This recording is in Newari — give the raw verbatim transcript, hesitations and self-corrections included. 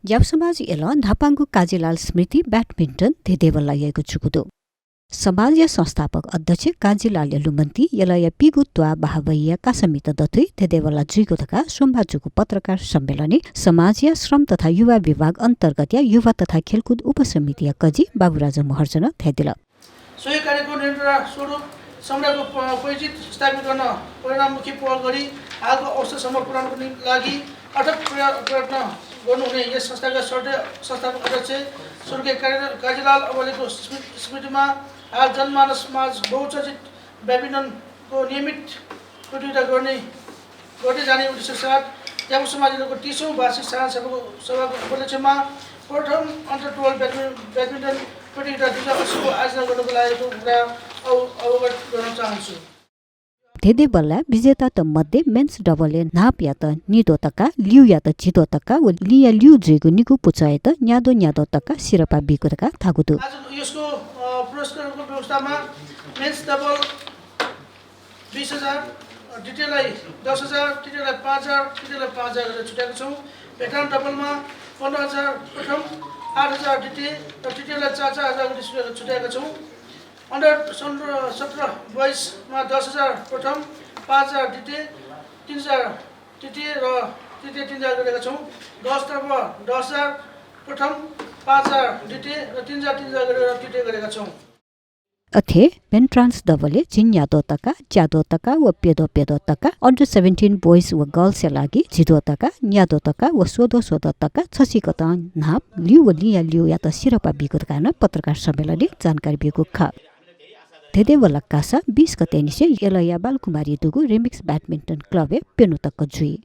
ज्यापु समाज यलं न्हापांगु काजीलाल स्मृति ब्याडमिन्टन धेदेवल्ला याइगु जूगु दु। समाजया संस्थापक अध्यक्ष काजीलालया लुमन्ति यलया पीगु त्वाः बहाबहिया कासामित दथुइ धेदेवल्ला जुइगु धकाः सोमबार जूगु पत्रकार सम्मेलनय् समाजया श्रम तथा युवा विभाग अन्तर्गतया युवा तथा खेलकुद उपसमितिया कजि बाबुराजा महर्जनं धयादिल। सोही कार्यको निरन्तरता स्वरूप समुदायको प-, परिचित स्थापित गर्न परिणाममुखी पहल गरी हालको अवस्थासम्म पुर्‍याउनको निम्ति लागि अथक प्रय-, प्रयत्न गर्नुहुने यस संस्थाका श्रद्धेय संस्थापक अध्यक्ष स्वर्गीय कार्य-, काजीलाल अवलेको स्मृ-, स्मृतिमा हाल जनमानसमाझ बहुचर्चित ब्याडमिन्टनको नियमित प्रतियोगिता गर्ने, गर्दै जाने उद्देश्य साथ ज्यापु समाजको तीसौँ वार्षिक साधारण सभाको, सभाको उपलक्ष्यमा प्रथम अन्टर ट्वेल्भ ब्याडमिन-, ब्याडमिन्टन प्रतियोगिता दुई हजार अस्सीको आयोजना गर्नको लागेको कुरा अव-, अवगत गर्न चाहन्छु। धेदेवल्ला विजेतात मध्ये मेन्स डबलय् न्हापयात नीद्वः तका, लिउयात झिद्वः तका व लिँया लिउ जुइगु निगू पुचःयात न्याद्वः न्याद्वः तका सिरपाः बीगु धकाः धाःगु दु। आज यसको, अ, पुरस्कारको व्यवस्थामा मेन्स डबल बिस हजार, अ, द्वितीयलाई दस हजार, तृतीयलाई पाँच हजार, तृतीयलाई पाँच हजार गरेर छुट्याएका छौँ। भेटरान डबलमा पन्ध्र हजार प्रथम, आठ हजार द्वितीय र तृतीयलाई चार चार हजार गरी छुट्याएका छौँ। अन्डर सत्र, सत्र बोइजमा दस हजार प्रथम, पाँच हजार द्वितीय, तीन हजार तृतीय र तृतीय तीन हजार गरेका छौँ। गर्ल्सतर्फ दस हजार प्रथम, पाँच हजार द्वितीय र तीन हजार तीन हजार गरेर तृतीय गरेका छौँ। अथे भेटरान्स डबलय् झिंन्याद्वः तका, च्याद्वः तका व प्यद्वः प्यद्वः तका, अन्डर सेभेन्टिन बोइज व गर्ल्सया लागि झिद्वः तका, न्याद्वः तका व स्वद्वः स्वद्वः तका छसिकथं न्हाप, लिउ व लिँया लिउयात सिरपाः बीगु धकाः नं पत्रकार सम्मेलनय् जानकारी ब्यूगु खः। धेदेवल्ला कासा बिस गतेनिसें यलया बालकुमारी दुगु रिमिक्स ब्याडमिन्टन क्लबय् प्यन्हु तक जुइ।